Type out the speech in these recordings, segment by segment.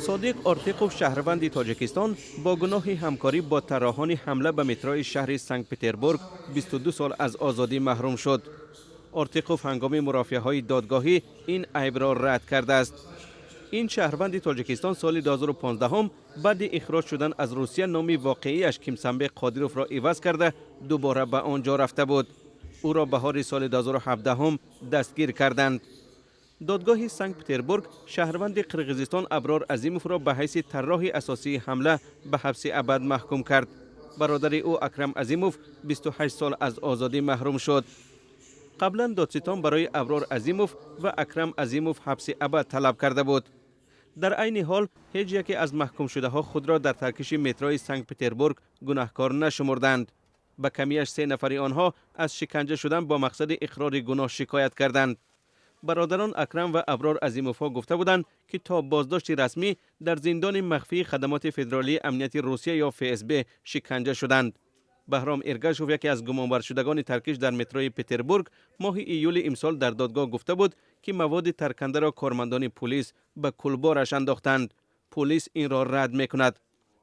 Содиқ Ортиқов, шаҳрванди Тоҷикистон, бо гуноҳи ҳамкорӣ бо тарроҳони ҳамла ба метрои шаҳри Санкт-Петербург 22 сол аз озодӣ маҳрум шуд. Ортиқов ҳангоми мурофиаҳои додгоҳӣ ин айбро рад кардааст. Ин шаҳрванди Тоҷикистон соли 2015 баъди ихроҷ шудан аз Русия номи воқеияш Кимсанбек Қодировро иваз карда, дубора ба он ҷо рафта буд. Ӯро баҳори соли 2017 дастгир карданд. Додгоҳи Санкт-Петербург шаҳрванди Қирғизистон Аброр Азимовро ба ҳайси тарроҳи асосии ҳамла ба ҳабси абад маҳкум кард. Бародари ӯ Акрам Азимов 28 сол аз озодӣ маҳрум шуд. Қаблан додситон барои Аброр Азимов ва Акрам Азимов ҳабси абад талаб карда буд. Дар айни ҳол ҳеҷ яке аз маҳкумшудаҳо худро дар таркиши метрои Санкт-Петербург гунаҳкор нашумурданд. Ба камияш се нафари онҳо аз шиканҷа шудан бо мақсади иқрори гуноҳ шикоят карданд. Бародарон Акрам ва Аброр Азимовҳо гуфта буданд, ки то боздошти расмӣ дар зиндони махфии Хадамоти федералии амнияти Русия ё ФСБ шиканҷа шуданд. Баҳром Эргашов, яке аз гумонбаршудагони таркиш дар метрои Петербург, моҳи июли имсол дар додгоҳ гуфта буд, ки маводи таркандаро кормандони пулис ба кулбораш андохтанд. Пулис инро рад мекунад.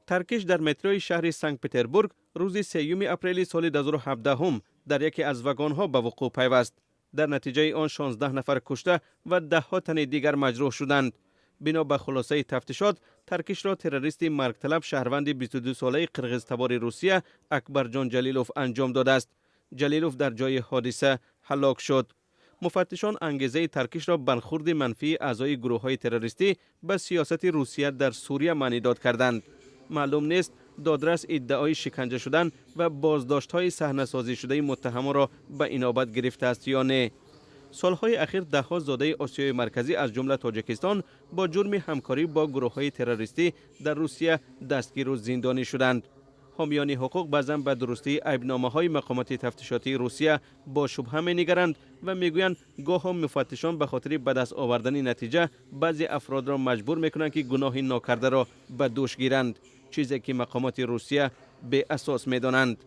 Таркиш дар метрои шаҳри Санкт-Петербург рӯзи 3 апрели соли 2017 дар яке аз вагонҳо ба вуқӯъ пайваст. Дар натиҷаи он 16 нафар кушта ва даҳҳо тани дигар маҷрӯҳ шуданд. Бино ба хулосаи тафтишот, таркишро террористи маргталаб, шаҳрванди 22-солаи қирғизтабори Русия Акбарҷон Ҷалилов анҷом додааст. Ҷалилов дар ҷои ҳодиса ҳалок шуд. Муфаттишон ангезаи таркишро бархурди манфии аъзои гурӯҳҳои террористӣ ба сиёсати Русия дар Сурия маънидод карданд. Маълум нест, додрас иддаои шиканҷа шудан ва боздоштҳои саҳнасозишудаи муттаҳамонро ба инобат гирифтааст ё не. Солҳои ахир даҳҳо зодаи Осиёи Марказӣ, аз ҷумла Тоҷикистон, бо ҷурми ҳамкорӣ бо гурӯҳҳои террористӣ дар Русия дастгиру зиндонӣ шуданд. Ҳомиёни ҳуқуқ баъзан ба дурустии айбномаҳои мақомоти тафтишотии Русия бо шубҳа менигаранд ва мегӯянд, гоҳо муфаттишон ба хотири ба даст овардани натиҷа баъзе афродро маҷбур мекунанд, ки гуноҳи нокардаро ба дӯш гиранд, чизе ки мақомоти Русия беасос медонанд.